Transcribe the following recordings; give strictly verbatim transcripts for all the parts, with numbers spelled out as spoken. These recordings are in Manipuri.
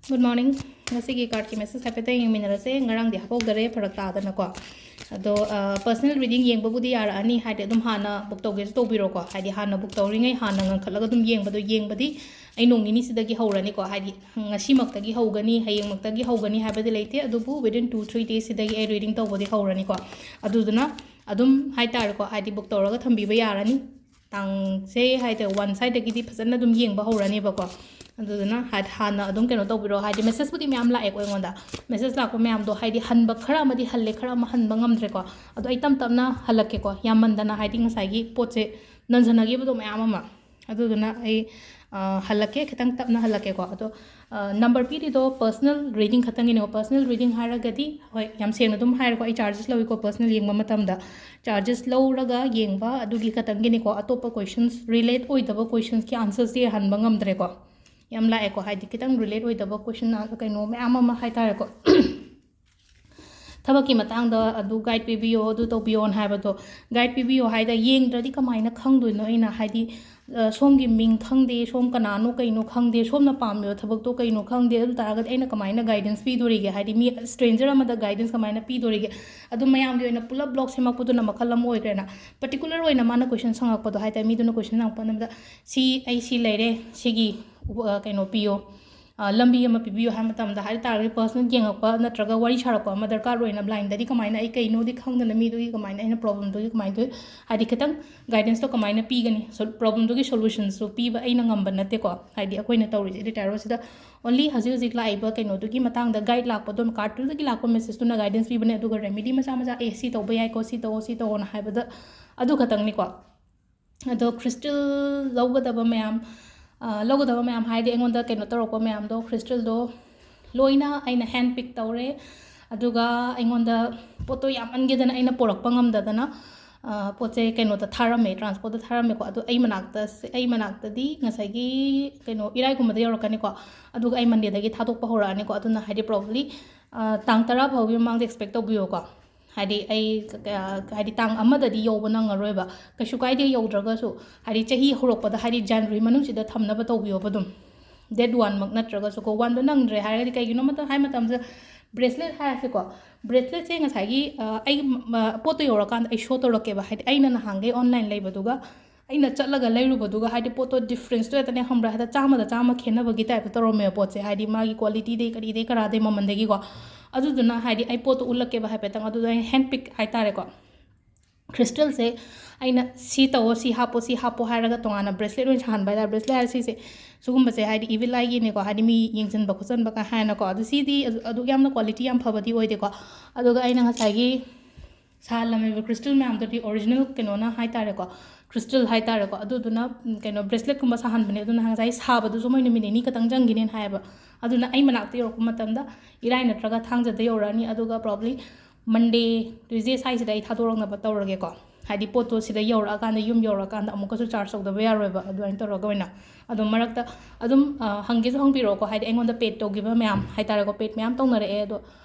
Good morning. ꯉꯁꯤꯒꯤ cardꯀꯤ message ꯍꯥꯏꯐꯦꯠꯇꯪ ꯌꯦꯡꯃꯤꯟꯅꯔꯁꯦ꯫ ꯉꯔꯥꯡꯗꯤ ꯍꯥꯞꯍꯧꯗꯔꯦ, ꯐꯔꯛ ꯇꯥꯗꯅꯀꯣ꯫ ꯑꯗꯣ, ꯑ, personal reading ꯌꯦꯡꯕꯕꯨꯗꯤ ꯌꯥꯔꯛꯑꯅꯤ, ꯍꯥꯏꯗꯤ ꯑꯗꯨꯝ ꯍꯥꯟꯅ book ꯇꯧꯒꯦꯁꯨ ꯇꯧꯕꯤꯔꯣꯀꯣ꯫ ꯍꯥꯏꯗꯤ ꯍꯥꯟꯅ book ꯇꯧꯔꯤꯉꯩ ꯍꯥꯟꯅ ꯉꯟꯈꯠꯂꯒ ꯑꯗꯨꯝ ꯌꯦꯡꯕꯗꯣ, ꯌꯦꯡꯕꯗꯤ ꯑꯩ ꯅꯣꯡ ꯅꯤꯅꯤꯁꯤꯗꯒꯤ ꯍꯧꯔꯅꯤꯀꯣ꯫ ꯍꯥꯏꯗꯤ ꯉꯁꯤꯃꯛꯇꯒꯤ ꯍꯧꯒꯅꯤ, ꯍꯌꯦꯡꯃꯛꯇꯒꯤ ꯍꯧꯒꯅꯤ ꯍꯥꯏꯕꯗꯤ ꯂꯩꯇꯦ, ꯑꯗꯨꯕꯨ within two three daysꯁꯤꯗꯒꯤ ꯑꯩ reading ꯇꯧꯕꯗꯤ ꯍꯧꯔꯅꯤꯀꯣ꯫ ꯑꯗꯨꯗꯨꯅ ꯑꯗꯨꯝ ꯍꯥꯏꯇꯥꯔꯦꯀꯣ, ꯍꯥꯏꯗꯤ book ꯇꯧꯔꯒ ꯊꯝꯕꯤꯕ ꯌꯥꯔꯅꯤ꯫ ꯇꯥꯡꯁꯦ ꯍꯥꯏꯗꯤ one ꯁ꯭ꯋꯥꯏꯗꯒꯤꯗꯤ ꯐꯖꯅ ꯑꯗꯨꯝ ꯌꯦꯡꯕ ꯍꯧꯔꯅꯦꯕꯀꯣ꯫ ꯑꯗꯨꯗꯨꯅ ꯍꯥ-, ꯍꯥꯟꯅ ꯑꯗꯨꯝ ꯀꯩꯅꯣ ꯇꯧꯕꯤꯔꯣ, ꯍꯥꯏꯗꯤ messageꯄꯨꯗꯤ ꯃꯌꯥꯝ ꯂꯥꯛꯑꯦꯀꯣ ꯑꯩꯉꯣꯟꯗ꯫ Message ꯂꯥꯛꯄ ꯃꯌꯥꯝꯗꯣ ꯍꯥꯏꯗꯤ ꯍꯟꯕ ꯈꯔ ꯑꯃꯗꯤ ꯍꯜꯂꯦ, ꯈꯔ ꯑꯃ ꯍꯟꯕ ꯉꯝꯗ꯭ꯔꯦꯀꯣ꯫ ꯑꯗꯣ ꯑꯩ ꯇꯞ ꯇꯞꯅ ꯍꯜꯂꯛꯀꯦꯀꯣ, ꯌꯥꯝꯃꯟꯗꯅ ꯍꯥꯏꯗꯤ ꯉꯁꯥꯏꯒꯤ ꯄꯣꯠꯁꯦ ꯅꯟꯁꯤꯟꯅꯈꯤꯕꯗꯣ ꯃꯌꯥꯝ ꯑꯃ꯫ ꯑꯗꯨꯗꯨꯅ ꯑꯩ, ꯑ, ꯍꯜꯂꯛꯀꯦ, ꯈꯤꯇꯪ ꯇꯞꯅ ꯍꯜꯂꯛꯀꯦꯀꯣ꯫ ꯑꯗꯣ, ꯑ, number ꯄꯤꯔꯤꯗꯣ personal reading ꯈꯛꯇꯪꯒꯤꯅꯦꯀꯣ꯫ Personal reading ꯍꯥꯏꯔꯒꯗꯤ, ꯍꯣꯏ, ꯌꯥꯝ ꯁꯦꯡꯅ ꯑꯗꯨꯝ ꯍꯥꯏꯔꯦꯀꯣ, ꯑꯩ charges ꯂꯧꯏꯀꯣ personal ꯌꯦꯡꯕ ꯃꯇꯝꯗ꯫ Charges ꯂꯧꯔꯒ ꯌꯦꯡꯕ ꯑꯗꯨꯒꯤ ꯈꯛꯇꯪꯒꯤꯅꯤꯀꯣ꯫ ꯑꯇꯣꯞꯄ questions, relate ꯑꯣꯏꯗꯕ questionsꯀꯤ answersꯇꯤ ꯍꯟꯕ ꯉꯝꯗ꯭ꯔꯦꯀꯣ꯫ ꯌꯥꯝ ꯂꯥꯛꯑꯦꯀꯣ, ꯍꯥꯏꯗꯤ ꯈꯤꯇꯪ relate ꯑꯣꯏꯗꯕ question, ꯀꯩꯅꯣ ꯃꯌꯥꯝ ꯑꯃ ꯍꯥꯏꯇꯥꯔꯦꯀꯣ꯫ ꯊꯕꯛꯀꯤ ꯃꯇꯥꯡꯗ ꯑꯗꯨ guide ꯄꯤꯕꯤꯌꯣ, ꯑꯗꯨ ꯇꯧꯕꯤꯌꯣꯅ ꯍꯥꯏꯕꯗꯣ, guide ꯄꯤꯕꯤꯌꯣ ꯍꯥꯏꯗ ꯌꯦꯡꯗ꯭ꯔꯗꯤ ꯀꯃꯥꯏꯅ ꯈꯪꯗꯣꯏꯅꯣ? ꯑꯩꯅ ꯍꯥꯏꯗꯤ, ꯑ, ꯁꯣꯝꯒꯤ ꯃꯤꯡ ꯈꯪꯗꯦ, ꯁꯣꯝ ꯀꯅꯥꯅꯣ ꯀꯩꯅꯣ ꯈꯪꯗꯦ, ꯁꯣꯝꯅ ꯄꯥꯝꯃꯤꯕ ꯊꯕꯛꯇꯣ ꯀꯩꯅꯣ ꯈꯪꯗꯦ, ꯑꯗꯨ ꯇꯥꯔꯒꯗꯤ ꯑꯩꯅ ꯀꯃꯥꯏꯅ guidance ꯄꯤꯗꯣꯔꯤꯒꯦ? ꯍꯥꯏꯗꯤ ꯃꯤ stranger ꯑꯃꯗ guidance ꯀꯃꯥꯏꯅ ꯄꯤꯗꯣꯔꯤꯒꯦ? ꯑꯗꯨ ꯃꯌꯥꯝꯒꯤ ꯑꯣꯏꯅ ꯄꯨꯂꯞ block ꯁꯦꯝꯃꯛꯄꯗꯨꯅ ꯃꯈꯜ ꯑꯃ ꯑꯣꯏꯈ꯭ꯔꯦꯅ꯫ Particular ꯑꯣꯏꯅ ꯃꯥꯅ question ꯍꯪꯉꯛꯄꯗꯣ ꯍꯥꯏꯇꯥꯔꯦ, ꯃꯤꯗꯨꯅ question ꯍꯪꯉꯛꯄ ꯃꯇꯝꯗ, "ꯁꯤ ꯑꯩ ꯁꯤ ꯂꯩꯔꯦ, ꯁꯤꯒꯤ, ꯑ, ꯀꯩꯅꯣ ꯄꯤꯌꯣ, ꯑ, ꯂꯝꯕꯤ ꯑꯃ ꯄꯤꯕꯤꯌꯨ" ꯍꯥꯏꯕ ꯃꯇꯝꯗ ꯍꯥꯏ ꯇꯥꯔꯒꯗꯤ personal ꯌꯦꯡꯉꯛꯄ ꯅꯠꯇ꯭ꯔꯒ ꯋꯥꯔꯤ ꯁꯥꯔꯛꯄ ꯑꯃ ꯗꯔꯀꯥꯔ ꯑꯣꯏꯅ blindꯗꯗꯤ ꯀꯃꯥꯏꯅ ꯑꯩ ꯀꯩꯅꯣꯗꯤ ꯈꯪꯗꯅ ꯃꯤꯗꯨꯒꯤ ꯀꯃꯥꯏꯅ ꯑꯩꯅ problemꯗꯨꯒꯤ ꯀꯃꯥꯏꯅ ꯇꯧ-, ꯍꯥꯏꯗꯤ ꯈꯤꯇꯪ guidanceꯇꯣ ꯀꯃꯥꯏꯅ ꯄꯤꯒꯅꯤ? So problemꯗꯨꯒꯤ solutionꯁꯨ ꯄꯤꯕ ꯑꯩꯅ ꯉꯝꯕ ꯅꯠꯇꯦꯀꯣ꯫ ꯍꯥꯏꯗꯤ ꯑꯩꯈꯣꯏꯅ ꯇꯧꯔꯤꯁꯦ tarotꯁꯤꯗ only ꯍꯧꯖꯤꯛ ꯍꯧꯖꯤꯛ ꯂꯥꯛꯏꯕ ꯀꯩꯅꯣꯗꯨꯒꯤ ꯃꯇꯥꯡꯗ guide ꯂꯥꯛꯄꯗꯣ, cardꯇꯨꯗꯒꯤ ꯂꯥꯛꯄ messageꯇꯨꯅ guidance ꯄꯤꯕꯅꯦ, ꯑꯗꯨꯒ remedy ꯃꯆꯥ ꯃꯆꯥ, "ꯑꯦ, ꯁꯤ ꯇꯧꯕ ꯌꯥꯏꯀꯣ, ꯁꯤ ꯇꯧꯑꯣ, ꯁꯤ ꯇꯧꯑꯣꯅ" ꯍꯥꯏꯕꯗ ꯑꯗꯨ ꯈꯛꯇꯪꯅꯤꯀꯣ꯫ ꯑꯗꯣ crystal ꯂꯧꯒꯗꯕ ꯃꯌꯥꯝ, ꯑ, ꯂꯧꯒꯗꯕ ꯃꯌꯥꯝ ꯍꯥꯏꯗꯤ ꯑꯩꯉꯣꯟꯗ ꯀꯩꯅꯣ ꯇꯧꯔꯛꯄ ꯃꯌꯥꯝꯗꯣ, crystalꯗꯣ ꯂꯣꯏꯅ ꯑꯩꯅ hand pick ꯇꯧꯔꯦ꯫ ꯑꯗꯨꯒ ꯑꯩꯉꯣꯟꯗ ꯄꯣꯠꯇꯣ ꯌꯥꯝꯃꯟꯒꯦꯗꯅ ꯑꯩꯅ ꯄꯣꯔꯛꯄ ꯉꯝꯗꯗꯅ, ꯑ, ꯄꯣꯠꯁꯦ ꯀꯩꯅꯣꯗ ꯊꯥꯔꯝꯃꯦ, transportꯇ ꯊꯥꯔꯝꯃꯦꯀꯣ꯫ ꯑꯗꯣ ꯑꯩ ꯃꯅꯥꯛꯇ, ꯑꯩ ꯃꯅꯥꯛꯇꯗꯤ ꯉꯁꯥꯏꯒꯤ ꯀꯩꯅꯣ ꯏꯔꯥꯏꯒꯨꯝꯕꯗ ꯌꯧꯔꯛꯀꯅꯤꯀꯣ꯫ ꯑꯗꯨꯒ ꯑꯩ Mondayꯗꯒꯤ ꯊꯥꯗꯣꯛꯄ ꯍꯧꯔꯛꯑꯅꯤꯀꯣ꯫ ꯑꯗꯨꯅ ꯍꯥꯏꯗꯤ probably, ꯑ, ꯇꯥꯡ ꯇꯔꯥ ꯐꯥꯎꯒꯤ ꯃꯃꯥꯡꯗ expect ꯇꯧꯕꯤꯌꯣꯀꯣ꯫ ꯍꯥꯏꯗꯤ ꯑꯩ ꯀ-, ꯀ-, ꯍꯥꯏꯗꯤ ꯇꯥꯡ ꯑꯃꯗꯗꯤ ꯌꯧꯕ ꯅꯪꯉꯔꯣꯏꯕ꯫ ꯀꯩꯁꯨ ꯀꯥꯏꯗꯦ ꯌꯧꯗ꯭ꯔꯒꯁꯨ, ꯍꯥꯏꯗꯤ ꯆꯍꯤ ꯍꯧꯔꯛꯄꯗ, ꯍꯥꯏꯗꯤ January ꯃꯅꯨꯡꯁꯤꯗ ꯊꯝꯅꯕ ꯇꯧꯕꯤꯌꯣꯕ ꯑꯗꯨꯝ꯫ ꯗꯦꯠ ꯋꯥꯟꯃꯛ ꯅꯠꯇ꯭ꯔꯒꯁꯨꯀꯣ, ꯋꯥꯟꯗꯣ ꯅꯪꯗ꯭ꯔꯦ ꯍꯥꯏꯔꯒꯗꯤ, ꯀꯩꯒꯤꯅꯣ ꯃꯇꯝ ꯍꯥꯏ ꯃꯇꯝꯁꯤꯗ ꯕ꯭ꯔꯦꯁꯂꯦꯠ ꯍꯥꯏꯔꯁꯤꯀꯣ, ꯕ꯭ꯔꯦꯁꯂꯦꯠꯁꯦ ꯉꯁꯥꯏꯒꯤ ꯑ, ꯑꯩ ꯃ- ꯄꯣꯠꯇꯣ ꯌꯧꯔꯀꯥꯟꯗ ꯑꯩ ꯁꯣ ꯇꯧꯔꯛꯀꯦꯕ꯫ ꯍꯥꯏꯗꯤ ꯑꯩꯅ ꯅꯍꯥꯟꯈꯩ ꯑꯣꯟꯂꯥꯏꯟ ꯂꯩꯕꯗꯨꯒ ꯑꯩꯅ ꯆꯠꯂꯒ ꯂꯩꯔꯨꯕꯗꯨꯒ ꯍꯥꯏꯗꯤ ꯄꯣꯠꯇꯣ ꯗꯤꯐ꯭ꯔꯦꯟꯁꯇꯣ ꯍꯦꯛꯇꯅꯦ, ꯈꯪꯕ꯭ꯔꯥ, ꯍꯦꯛꯇ ꯆꯥꯝꯃꯗ ꯆꯥꯝꯃ ꯈꯦꯠꯅꯕꯒꯤ ꯇꯥꯏꯞꯇ ꯇꯧꯔꯝꯃꯦꯕ ꯄꯣꯠꯁꯦ, ꯍꯥꯏꯗꯤ ꯃꯥꯒꯤ ꯀ꯭ꯋꯥꯂꯤꯇꯤꯗꯩ ꯀꯔꯤꯗꯩ ꯀꯔꯥꯗꯩ ꯃꯃꯜꯗꯒꯤꯀꯣ꯫ ꯑꯗꯨꯗꯨꯅ ꯍꯥꯏꯗꯤ ꯑꯩ ꯄꯣꯠꯇꯣ ꯎꯠꯂꯛꯀꯦꯕ ꯍꯥꯏꯐꯦꯠꯇꯪ꯫ ꯑꯗꯨꯗ ꯑꯩꯅ ꯍꯦꯟ ꯄꯤꯛ ꯍꯥꯏꯇꯥꯔꯦꯀꯣ, ꯈ꯭ꯔꯤꯁꯇꯦꯜꯁꯦ ꯑꯩꯅ ꯁꯤ ꯇꯧꯑꯣ, ꯁꯤ ꯍꯥꯞꯄꯣ, ꯁꯤ ꯍꯥꯞꯄꯣ ꯍꯥꯏꯔꯒ ꯇꯣꯉꯥꯟꯅ ꯕ꯭ꯔꯦꯁꯂꯦꯠ ꯑꯣꯏꯅ ꯁꯥꯍꯟꯕ ꯍꯥꯏꯇꯥꯔꯦ꯫ ꯕ꯭ꯔꯦꯁꯂꯦꯠ ꯍꯥꯏꯔ ꯁꯤꯁꯦ, ꯁꯤꯒꯨꯝꯕꯁꯦ ꯍꯥꯏꯗꯤ ꯏꯚꯤꯜ ꯑꯥꯏꯒꯤꯅꯦꯀꯣ, ꯍꯥꯏꯗꯤ ꯃꯤ ꯌꯦꯡꯁꯤꯟꯕ ꯈꯣꯠꯆꯟꯕ ꯀꯥꯏ ꯍꯥꯏꯅꯀꯣ꯫ ꯑꯗꯨ ꯁꯤꯗꯤ ꯑꯗꯨ ꯑꯗꯨꯛ ꯌꯥꯝꯅ ꯀ꯭ꯋꯥꯂꯤꯇꯤ ꯌꯥꯝ ꯐꯕꯗꯤ ꯑꯣꯏꯗꯦꯀꯣ꯫ ꯑꯗꯨꯒ ꯑꯩꯅ ꯉꯁꯥꯏꯒꯤ ꯁꯥꯍꯜꯂꯝꯃꯤꯕ ꯈ꯭ꯔꯤꯁꯇꯦꯜ ꯃꯌꯥꯝꯗꯨꯗꯤ ꯑꯣꯔꯤꯖꯤꯅꯦꯜ ꯀꯩꯅꯣꯅ ꯍꯥꯏꯇꯥꯔꯦꯀꯣ, ꯈ꯭ꯔꯤꯁꯇꯦꯜ ꯍꯥꯏꯇꯥꯔꯦꯀꯣ, ꯑꯗꯨꯗꯨꯅ ꯎꯝ, ꯀꯩꯅꯣ ꯕ꯭ꯔꯦꯁꯂꯦꯠꯀꯨꯝꯕ ꯁꯥꯍꯟꯕꯅꯦ꯫ ꯑꯗꯨꯅ ꯉꯁꯥꯏ ꯁꯥꯕꯗꯨꯁꯨ ꯃꯣꯏ ꯅꯨꯃꯤꯠ ꯅꯤꯅꯤ ꯈꯛꯇꯪ ꯆꯪꯈꯤꯅꯦꯅ ꯍꯥꯏꯌꯦꯕ꯫ ꯑꯗꯨꯅ ꯑꯩ ꯃꯅꯥꯛꯇ ꯌꯧꯔꯛꯄ ꯃꯇꯝꯗ ꯏꯔꯥꯏ ꯅꯠꯇ꯭ꯔꯒ ꯊꯥꯡꯖꯗ ꯌꯧꯔꯛꯑꯅꯤ, ꯑꯗꯨꯒ ꯄ꯭ꯔꯣꯕ꯭ꯂꯤ ꯃꯟꯗꯦ, ꯇ꯭ꯌꯨꯁꯗꯦ ꯁ꯭ꯋꯥꯏꯁꯤꯗ ꯑꯩ ꯊꯥꯗꯣꯔꯛꯅꯕ ꯇꯧꯔꯒꯦꯀꯣ꯫ ꯍꯥꯏꯗꯤ ꯄꯣꯠꯇꯣ ꯁꯤꯗ ꯌꯧꯔꯛꯑꯀꯥꯟꯗ, ꯌꯨꯝ ꯌꯧꯔꯛꯑꯀꯥꯟꯗ ꯑꯃꯨꯛꯀꯁꯨ ꯆꯥꯔꯖ ꯇꯧꯗꯕ ꯌꯥꯔꯣꯏꯕ꯫ ꯑꯗꯨꯃꯥꯏꯅ ꯇꯧꯔꯒ ꯑꯣꯏꯅ ꯑꯗꯨꯝ ꯃꯔꯛꯇ ꯑꯗꯨꯝ ꯑ, ꯍꯪꯒꯦꯁꯨ ꯍꯪꯕꯤꯔꯛꯑꯣꯀꯣ, ꯍꯥꯏꯗꯤ ꯑꯩꯉꯣꯟꯗ ꯄꯦꯠ ꯇꯧꯈꯤꯕ ꯃꯌꯥꯝ ꯍꯥꯏꯇꯥꯔꯦꯀꯣ, ꯄꯦꯠ ꯃꯌꯥꯝ ꯇꯧꯅꯔꯛꯑꯦ꯫ ꯑꯗꯣ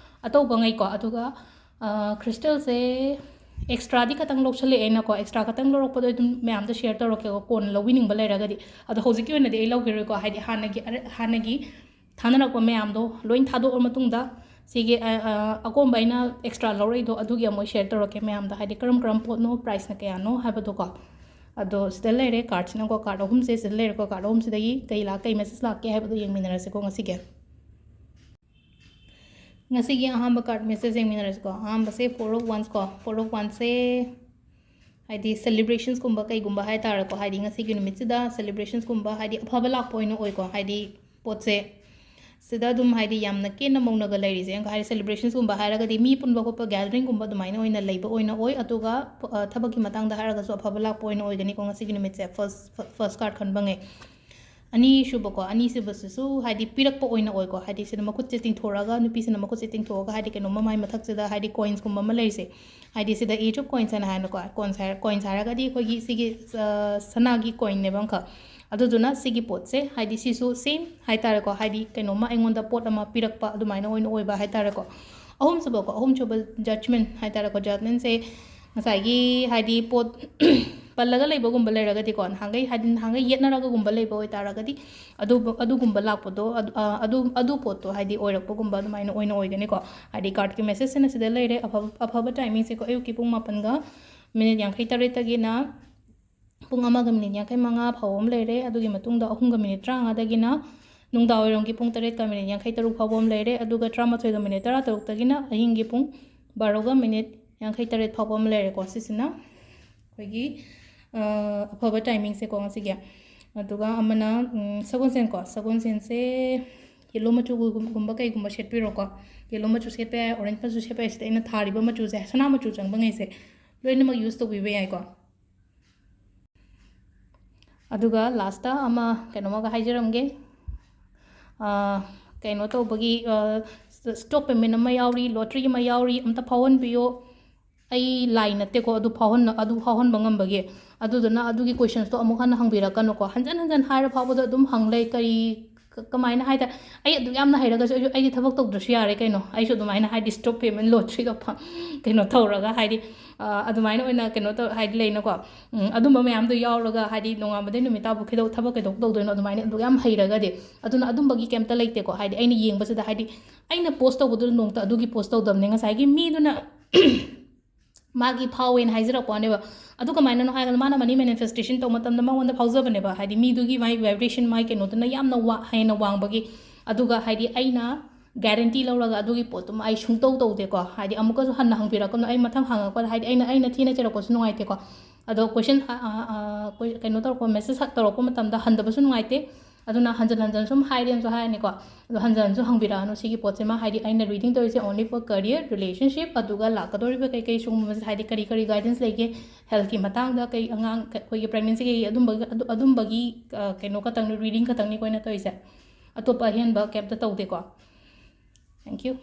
ꯑꯇꯧꯕꯉꯩꯀꯣ꯫ ꯑꯗꯨꯒ ꯑ, ꯈ꯭ꯔꯤꯁꯇꯦꯜꯁꯦ ꯑꯦꯛꯁꯇ꯭ꯔꯥꯗꯤ ꯈꯇꯪ ꯂꯧꯁꯜꯂꯛꯑꯦꯅꯀꯣ꯫ ꯑꯦꯛꯁꯇ꯭ꯔꯥ ꯈꯇꯪ ꯂꯧꯔꯛꯄꯗꯣ ꯑꯗꯨꯝ ꯃꯌꯥꯝꯗ ꯁꯤꯌꯔ ꯇꯧꯔꯛꯀꯦꯀꯣ, ꯀꯣꯟꯅ ꯂꯧꯕꯤꯅꯤꯡꯕ ꯂꯩꯔꯒꯗꯤ꯫ ꯑꯗꯣ ꯍꯧꯖꯤꯛꯀꯤ ꯑꯣꯏꯅꯗꯤ ꯑꯩ ꯂꯧꯈꯤꯔꯣꯏꯀꯣ, ꯍꯥꯏꯗꯤ ꯍꯥꯟꯅꯒꯤ ꯑꯔ- ꯍꯥꯟꯅꯒꯤ ꯊꯥꯅꯔꯛꯄ ꯃꯌꯥꯝꯗꯣ ꯂꯣꯏ ꯊꯥꯗꯣꯛꯑ ꯃꯇꯨꯡꯗ ꯁꯤꯒꯤ ꯑ, ꯑ, ꯑꯀꯣꯟꯕ ꯑꯩꯅ ꯑꯦꯛꯁꯇ꯭ꯔꯥ ꯂꯧꯔꯛꯏꯗꯣ ꯑꯗꯨꯒꯤ ꯑꯃꯨꯛ ꯁꯤꯌꯔ ꯇꯧꯔꯛꯀꯦ ꯃꯌꯥꯝꯗ, ꯍꯥꯏꯗꯤ ꯀꯔꯝ ꯀꯔꯝ ꯄꯣꯠꯅꯣ, ꯄ꯭ꯔꯥꯏꯁꯅ ꯀꯌꯥꯅꯣ ꯍꯥꯏꯕꯗꯣꯀꯣ꯫ ꯑꯗꯣ ꯁꯤꯗ ꯂꯩꯔꯦ ꯀꯥꯔꯠꯁꯤꯅꯀꯣ, ꯀꯥꯔꯠ ꯑꯍꯨꯝꯁꯦ ꯁꯤꯗ ꯂꯩꯔꯦꯀꯣ꯫ ꯀꯥꯔꯠ ꯑꯍꯨꯝꯁꯤꯗꯒꯤ ꯀꯩ ꯂꯥꯛ ꯀꯩ ꯃꯦꯁꯦꯖ ꯂꯥꯛꯀꯦ ꯍꯥꯏꯕꯗꯣ ꯌꯦꯡꯃꯤꯟꯅꯔꯁꯤꯀꯣ ꯉꯁꯤꯒꯤ꯫ ꯉꯁꯤꯒꯤ ꯑꯍꯥꯟꯕ ꯀꯥꯔꯠ ꯃꯦꯁꯦꯖ ꯌꯦꯡꯃꯤꯟꯅꯔꯁꯤꯀꯣ꯫ ꯑꯍꯥꯟꯕꯁꯦ ꯐꯣꯔ ꯑꯣꯐ ꯋꯥꯟꯁꯀꯣ꯫ ꯐꯣꯔ ꯑꯣꯐ ꯋꯥꯟꯁꯦ ꯍꯥꯏꯗꯤ ꯁꯦꯂꯦꯕ꯭ꯔꯦꯁꯟꯁꯀꯨꯝꯕ ꯀꯩꯒꯨꯝꯕ ꯍꯥꯏꯇꯥꯔꯦꯀꯣ, ꯍꯥꯏꯗꯤ ꯉꯁꯤꯒꯤ ꯅꯨꯃꯤꯠꯁꯤꯗ ꯁꯦꯂꯦꯕ꯭ꯔꯦꯁꯟꯁꯀꯨꯝꯕ ꯍꯥꯏꯗꯤ ꯑꯐꯕ ꯂꯥꯛꯄ ꯑꯣꯏꯅ ꯑꯣꯏꯀꯣ꯫ ꯍꯥꯏꯗꯤ ꯄꯣꯠꯁꯦ ꯁꯤꯗ ꯑꯗꯨꯝ ꯍꯥꯏꯗꯤ ꯌꯥꯝꯅ ꯀꯦꯟꯅ ꯃꯧꯅꯒ ꯂꯩꯔꯤꯁꯦ꯫ ꯍꯥꯏꯗꯤ ꯁꯦꯂꯦꯕ꯭ꯔꯦꯁꯟꯁꯀꯨꯝꯕ ꯍꯥꯏꯔꯒꯗꯤ ꯃꯤ ꯄꯨꯟꯕ ꯈꯣꯠꯄ, ꯒꯦꯗꯔꯤꯡꯒꯨꯝꯕ ꯑꯗꯨꯃꯥꯏꯅ ꯑꯣꯏꯅ ꯂꯩꯕ ꯑꯣꯏꯅ ꯑꯣꯏ꯫ ꯑꯗꯨꯒ ꯑ, ꯊꯕꯛꯀꯤ ꯃꯇꯥꯡꯗ ꯍꯥꯏꯔꯒꯁꯨ ꯑꯐꯕ ꯂꯥꯛꯄ ꯑꯣꯏꯅ ꯑꯣꯏꯒꯅꯤꯀꯣ ꯉꯁꯤꯒꯤ ꯅꯨꯃꯤꯠꯁꯦ꯫ ꯐꯥꯔꯁ ꯐꯥꯔꯁ ꯀꯥꯔꯠ ꯈꯟꯕꯉꯩ꯫ ꯑꯅꯤꯁꯨꯕꯀꯣ, ꯑꯅꯤꯁꯨꯕꯁꯤꯁꯨ ꯍꯥꯏꯗꯤ ꯄꯤꯔꯛꯄ ꯑꯣꯏꯅ ꯑꯣꯏꯀꯣ꯫ ꯍꯥꯏꯗꯤ ꯁꯤꯗ ꯃꯈꯨꯠꯁꯦ ꯇꯤꯡꯊꯣꯔꯛꯑꯒ, ꯅꯨꯄꯤꯁꯤꯅ ꯃꯈꯨꯠꯁꯦ ꯇꯤꯡꯊꯣꯛꯑꯒ, ꯍꯥꯏꯗꯤ ꯀꯩꯅꯣꯝꯃ ꯃꯥꯏ ꯃꯊꯛꯁꯤꯗ ꯍꯥꯏꯗꯤ ꯀꯣꯏꯟꯁꯀꯨꯝꯕ ꯑꯃ ꯂꯩꯔꯤꯁꯦ꯫ ꯍꯥꯏꯗꯤ ꯁꯤꯗ ꯑꯦꯖ ꯑꯣꯐ ꯀꯣꯏꯟꯁ ꯍꯥꯏꯅ ꯍꯥꯏꯅꯀꯣ꯫ ꯀꯣꯏꯟꯁ ꯍꯥꯏꯔ ꯀꯣꯏꯟꯁ ꯍꯥꯏꯔꯒꯗꯤ ꯑꯩꯈꯣꯏꯒꯤ ꯁꯤꯒꯤ ꯑ, ꯁꯅꯥꯒꯤ ꯀꯣꯏꯟꯅꯦꯕ ꯑꯃꯈꯛ꯫ ꯑꯗꯨꯗꯨꯅ ꯁꯤꯒꯤ ꯄꯣꯠꯁꯦ ꯍꯥꯏꯗꯤ ꯁꯤꯁꯨ ꯁꯦꯝ ꯍꯥꯏꯇꯥꯔꯦꯀꯣ, ꯍꯥꯏꯗꯤ ꯀꯩꯅꯣꯝꯃ ꯑꯩꯉꯣꯟꯗ ꯄꯣꯠ ꯑꯃ ꯄꯤꯔꯛꯄ ꯑꯗꯨꯃꯥꯏꯅ ꯑꯣꯏꯅ ꯑꯣꯏꯕ ꯍꯥꯏꯇꯥꯔꯦꯀꯣ꯫ ꯑꯍꯨꯝꯁꯨꯕꯀꯣ, ꯑꯍꯨꯝꯁꯨꯕ ꯖꯖꯃꯦꯟ ꯍꯥꯏꯇꯥꯔꯦꯀꯣ꯫ ꯖꯖꯃꯦꯟꯁꯦ ꯉꯁꯥꯏꯒꯤ ꯍꯥꯏꯗꯤ ꯄꯣꯠ ꯄꯜꯂꯒ ꯂꯩꯕꯒꯨꯝꯕ ꯂꯩꯔꯒꯗꯤꯀꯣ, ꯅꯍꯥꯟꯈꯩ, ꯍꯥꯏꯗꯤ ꯅꯍꯥꯟꯈꯩ ꯌꯦꯠꯅꯔꯒꯒꯨꯝꯕ ꯂꯩꯕ ꯑꯣꯏꯇꯥꯔꯒꯗꯤ, ꯑꯗꯨ, ꯑꯗꯨꯒꯨꯝꯕ ꯂꯥꯛꯄꯗꯣ, ꯑꯗꯨ, ꯑ, ꯑꯗꯨ, ꯑꯗꯨ ꯄꯣꯠꯇꯣ ꯍꯥꯏꯗꯤ ꯑꯣꯏꯔꯛꯄꯒꯨꯝꯕ ꯑꯗꯨꯃꯥꯏꯅ ꯑꯣꯏꯅ ꯑꯣꯏꯒꯅꯤꯀꯣ꯫ ꯍꯥꯏꯗꯤ cardꯀꯤ messageꯁꯤꯅ ꯁꯤꯗ ꯂꯩꯔꯦ꯫ ꯑꯐꯕ, ꯑꯐꯕ timingꯁꯦꯀꯣ, ꯑꯌꯨꯛꯀꯤ ꯄꯨꯡ ꯃꯥꯄꯟꯒ minute ꯌꯥꯡꯈꯩ ꯇꯔꯦꯠꯇꯒꯤꯅ ꯄꯨꯡ ꯑꯃꯒ minute ꯌꯥꯡꯈꯩ ꯃꯉꯥ ꯐꯥꯎꯕ ꯑꯃ ꯂꯩꯔꯦ꯫ ꯑꯗꯨꯒꯤ ꯃꯇꯨꯡꯗ ꯑꯍꯨꯝꯒ minute ꯇꯔꯥꯃꯉꯥꯗꯒꯤꯅ ꯅꯨꯡꯗꯥꯡꯋꯥꯏꯔꯝꯒꯤ ꯄꯨꯡ ꯇꯔꯦꯠꯀ minute ꯌꯥꯡꯈꯩ ꯇꯔꯨꯛ ꯐꯥꯎꯕ ꯑꯃ ꯂꯩꯔꯦ꯫ ꯑꯗꯨꯒ ꯇꯔꯥꯃꯥꯊꯣꯏꯒ minute ꯇꯔꯥꯇꯔꯨꯛꯇꯒꯤꯅ ꯑꯍꯤꯡꯒꯤ ꯄꯨꯡ ꯕꯥꯔꯣꯒ minute ꯌꯥꯡꯈꯩ ꯇꯔꯦꯠ ꯐꯥꯎꯕ ꯑꯃ ꯂꯩꯔꯦꯀꯣ꯫ ꯁꯤꯁꯤꯅ ꯑꯩꯈꯣꯏꯒꯤ, ꯑ, ꯑꯐꯕ timingꯁꯦꯀꯣ ꯉꯁꯤꯒꯤ꯫ ꯑꯗꯨꯒ ꯑꯃꯅ, ꯎꯝ, ꯁꯒꯣꯜꯁꯦꯟꯀꯣ, ꯁꯒꯣꯜꯁꯦꯟꯁꯦ yellow ꯃꯆꯨꯒꯨꯝꯕ ꯀꯩꯒꯨꯝꯕ ꯁꯦꯠꯄꯤꯔꯣꯀꯣ꯫ Yellow ꯃꯆꯨ ꯁꯦꯠꯄ ꯌꯥꯏ, orange ꯃꯆꯨ ꯁꯦꯠꯄ ꯌꯥꯏ꯫ ꯁꯤꯗ ꯑꯩꯅ ꯊꯥꯔꯤꯕ ꯃꯆꯨꯁꯦ, ꯁꯅꯥ ꯃꯆꯨ ꯆꯪꯕꯉꯩꯁꯦ ꯂꯣꯏꯅꯃꯛ use ꯇꯧꯕꯤꯕ ꯌꯥꯏꯀꯣ꯫ ꯑꯗꯨꯒ lastꯇ ꯑꯃ ꯀꯩꯅꯣꯝꯃꯒ ꯍꯥꯏꯖꯔꯝꯒꯦ꯫ ꯑ, ꯀꯩꯅꯣ ꯇꯧꯕꯒꯤ, ꯑ, stock payment ꯑꯃ ꯌꯥꯎꯔꯤ, lottery ꯑꯃ ꯌꯥꯎꯔꯤ, ꯑꯝꯇ ꯐꯥꯎꯍꯟꯕꯤꯌꯣ꯫ ꯑꯩ ꯂꯥꯏ ꯅꯠꯇꯦꯀꯣ ꯑꯗꯨ ꯐꯥꯎꯍꯟ-, ꯑꯗꯨ ꯐꯥꯎꯍꯟꯕ ꯉꯝꯕꯒꯤ꯫ ꯑꯗꯨꯗꯨꯅ ꯑꯗꯨꯒꯤ questionsꯇꯣ ꯑꯃꯨꯛ ꯍꯟꯅ ꯍꯪꯕꯤꯔꯛꯀꯅꯨꯀꯣ꯫ ꯍꯟꯖꯟ ꯍꯟꯖꯟ ꯍꯥꯏꯔ ꯐꯥꯎꯕꯗ ꯑꯗꯨꯝ ꯍꯪ ꯂꯩ꯫ ꯀꯔꯤ, ꯀ-, ꯀꯃꯥꯏꯅ ꯍꯥꯏ ꯇꯥꯔꯦ? ꯑꯩ ꯑꯗꯨꯛ ꯌꯥꯝꯅ ꯍꯩꯔꯒꯁꯨ ꯑꯩꯁꯨ, ꯑꯩꯗꯤ ꯊꯕꯛ ꯇꯧꯗ꯭ꯔꯁꯨ ꯌꯥꯔꯦ ꯀꯩꯅꯣ꯫ ꯑꯩꯁꯨ ꯑꯗꯨꯃꯥꯏꯅ ꯍꯥꯏꯗꯤ stock payment lotteryꯒ ꯐ-, ꯀꯩꯅꯣ ꯇꯧꯔꯒ ꯍꯥꯏꯗꯤ, ꯑ, ꯑꯗꯨꯃꯥꯏꯅ ꯑꯣꯏꯅ ꯀꯩꯅꯣ ꯇꯧ-, ꯍꯥꯏꯗꯤ ꯂꯩꯅꯀꯣ꯫ ꯎꯝ, ꯑꯗꯨꯝꯕ ꯃꯌꯥꯝꯗꯣ ꯌꯥꯎꯔꯒ ꯍꯥꯏꯗꯤ ꯅꯣꯡꯉꯥꯟꯕꯗꯩ ꯅꯨꯃꯤꯠ ꯇꯥꯕꯨ ꯀꯩꯗꯧ-, ꯊꯕꯛ ꯀꯩꯗꯧ ꯇꯧꯗꯣꯏꯅꯣ? ꯑꯗꯨꯃꯥꯏꯅ ꯑꯗꯨꯛ ꯌꯥꯝ ꯍꯩꯔꯒꯗꯤ꯫ ꯑꯗꯨꯅ ꯑꯗꯨꯝꯕꯒꯤ ꯀꯩꯝꯇ ꯂꯩꯇꯦꯀꯣ꯫ ꯍꯥꯏꯗꯤ ꯑꯩꯅ ꯌꯦꯡꯕꯁꯤꯗ ꯍꯥꯏꯗꯤ ꯑꯩꯅ post ꯇꯧꯕꯗꯨꯗ ꯅꯣꯡꯇ ꯑꯗꯨꯒꯤ post ꯇꯧꯗꯕꯅꯦ꯫ ꯉꯁꯥꯏꯒꯤ ꯃꯤꯗꯨꯅ ꯃꯥꯒꯤ ꯐꯥꯎꯋꯦꯅ ꯍꯥꯏꯖꯔꯛꯄ ꯋꯥꯅꯦꯕ꯫ ꯑꯗꯨ ꯀꯃꯥꯏꯅꯅꯣ ꯍꯥꯏꯔꯒꯅ ꯃꯥꯅ money manifestation ꯇꯧꯕ ꯃꯇꯝꯗ ꯃꯉꯣꯟꯗ ꯐꯥꯎꯖꯕꯅꯦꯕ꯫ ꯍꯥꯏꯗꯤ ꯃꯤꯗꯨꯒꯤ ꯃꯥꯒꯤ vibration, ꯃꯥꯒꯤ ꯀꯩꯅꯣꯗꯨꯅ ꯌꯥꯝꯅ ꯋꯥ-, ꯍꯦꯟꯅ ꯋꯥꯡꯕꯒꯤ꯫ ꯑꯗꯨꯒ ꯍꯥꯏꯗꯤ ꯑꯩꯅ guarantee ꯂꯧꯔꯒ ꯑꯗꯨꯒꯤ ꯄꯣꯠꯇꯨꯃ ꯑꯩ ꯁꯨꯡꯇꯧ ꯇꯧꯗꯦꯀꯣ꯫ ꯍꯥꯏꯗꯤ ꯑꯃꯨꯛꯀꯁꯨ ꯍꯟꯅ ꯍꯪꯕꯤꯔꯛꯀꯅꯨ꯫ ꯑꯩ ꯃꯊꯪ ꯍꯪꯉꯛꯄꯗ ꯍꯥꯏꯗꯤ ꯑꯩꯅ, ꯑꯩꯅ ꯊꯤꯅ ꯆꯩꯔꯛꯄꯁꯨ ꯅꯨꯡꯉꯥꯏꯇꯦꯀꯣ꯫ ꯑꯗꯣ question, ꯑ, ꯑ, ꯑ, ꯀꯣꯏ-, ꯀꯩꯅꯣ ꯇꯧꯔꯛꯄ, message ꯇꯧꯔꯛꯄ ꯃꯇꯝꯗ ꯍꯟꯗꯕꯁꯨ ꯅꯨꯡꯉꯥꯏꯇꯦ꯫ ꯑꯗꯨꯅ ꯍꯟꯖꯟ ꯍꯟꯖꯟ ꯁꯨꯝ ꯍꯥꯏꯔꯦꯅꯁꯨ ꯍꯥꯏꯔꯅꯤꯀꯣ꯫ ꯑꯗꯣ ꯍꯟꯖꯟ ꯍꯟꯖꯟꯁꯨ ꯍꯪꯕꯤꯔꯛꯑꯅꯨ ꯁꯤꯒꯤ ꯄꯣꯠꯁꯤꯃ꯫ ꯍꯥꯏꯗꯤ ꯑꯩꯅ reading ꯇꯧꯔꯤꯁꯦ only for career, relationship, ꯑꯗꯨꯒ ꯂꯥꯛꯀꯗꯧꯔꯤꯕ ꯀꯩꯀꯩ ꯁꯤꯒꯨꯝꯕꯁꯦ, ꯍꯥꯏꯗꯤ ꯀꯔꯤ ꯀꯔꯤ guidance ꯂꯩꯒꯦ, healthꯀꯤ ꯃꯇꯥꯡꯗ, ꯀꯩ ꯑꯉꯥꯡ, ꯀ-, ꯑꯩꯈꯣꯏꯒꯤ pregnancyꯒꯤ ꯑꯗꯨꯝꯕꯒꯤ, ꯑꯗꯨ-, ꯑꯗꯨꯝꯕꯒꯤ, ꯑ, ꯀꯩꯅꯣ ꯈꯛꯇꯪꯅꯤ, reading ꯈꯛꯇꯪꯅꯤ ꯑꯩꯈꯣꯏꯅ ꯇꯧꯔꯤꯁꯦ꯫ ꯑꯇꯣꯞꯄ ꯑꯍꯦꯟꯕ ꯀꯩꯝꯇ ꯇꯧꯗꯦꯀꯣ꯫ Thank you꯫